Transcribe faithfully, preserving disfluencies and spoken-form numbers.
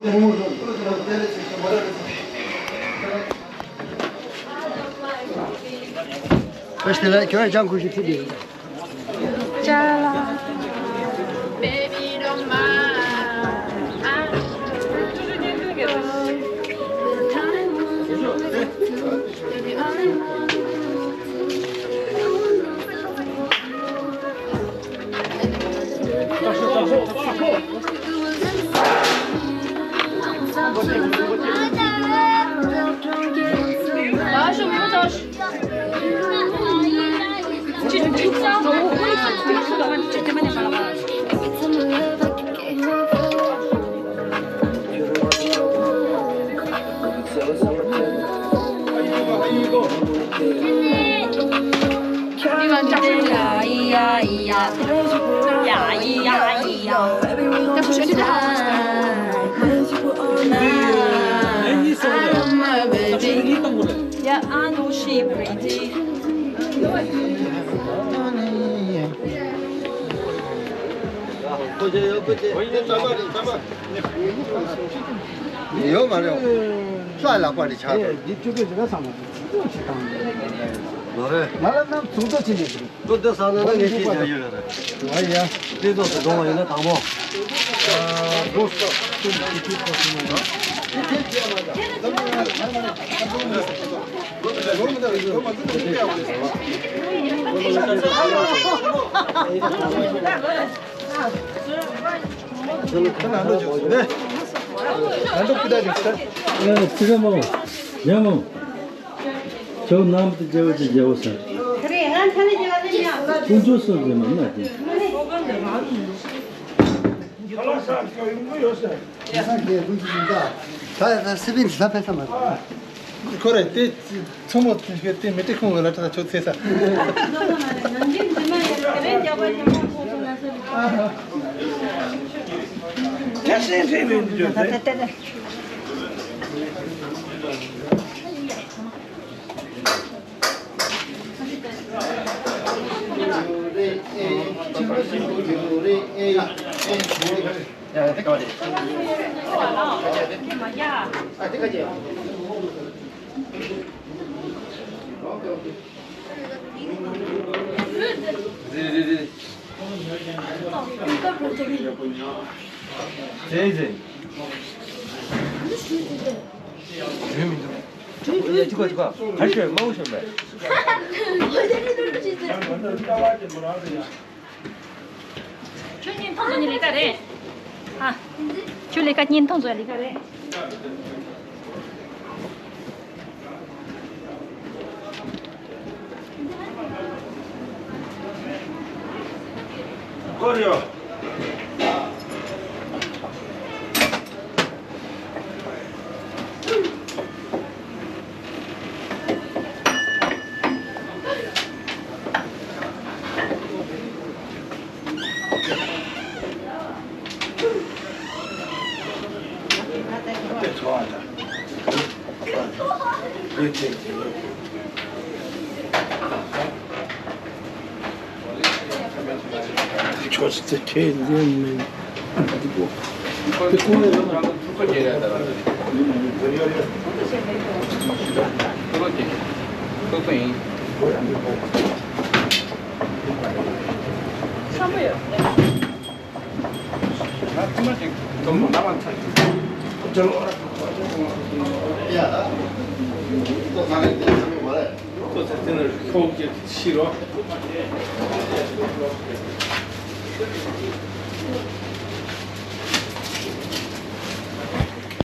བཀྲ་ཤིས་བདེ་ལེགས། ཁྱོད་ཡང་ཅང་ཁུ་ཤི་ཐིག་དེ། ཅ་ལག Yeah, I know she pretty. ཡོད་མ་རེད། ལྷ་ལག་པ་རེད་ཆགས་འདུག་འདི་བཅུ་དྲུག་ཅིག་ལ་བསམ་པ་ཚིག་ཐོག་ཆེ་བཏང་། ལོ་རེད། ང་ལ་ནམ་ཚུགས་ཐོག་ཆེ་ནས་ཟིན། ལོ་འདི་ས་ན་ན་ངས་ཤེས་བྱ་ཡོད་རེད། ང་ཡ། དེ་ཚོ་སུ་གཏོང་བ་ཡིན་ན་དང་པོ། ཨ། སྒོ་སོགས་ཀུན་གྱི་དུས་ཐོག་ཏུ་མ་ཡིན་ན། ཚིག་མོ། ཡ་མོ། ཁྱོད་ནམ་དུ་རྒྱལ་བ་དེ་རྒྱལ་བ་ཟེར། དཀོན་མཆོག་གསུམ་གྱི་མི་སྣ་དེ། ད་ཡ་ད་སི་པིན་ལ་ཕེབས་ས་མ་རེད། ཁོ་རེ་དེ་ཚོ་མོ་དེ་མི་ཏི་ཁུང་གི་ལ་ད་ཆོ་ཚེ་ས། ཁྱེད་སེམས་ཁྲལ་མེད་འདུག་ད། ཁྱོད་བརྙན་ཐུང་བཟོ་ནི་ལས་ཀ་རེད། ཨ། ཁྱོད་ལས་ཀ་བརྙན་ཐུང་བཟོ་ཡ་ལས་ཀ་རེད། ཆོས་ཚེ་ཁྱེད་ལན་མེད། འདི་གོ། དེ་ཀུན་ལས་ལ་མ།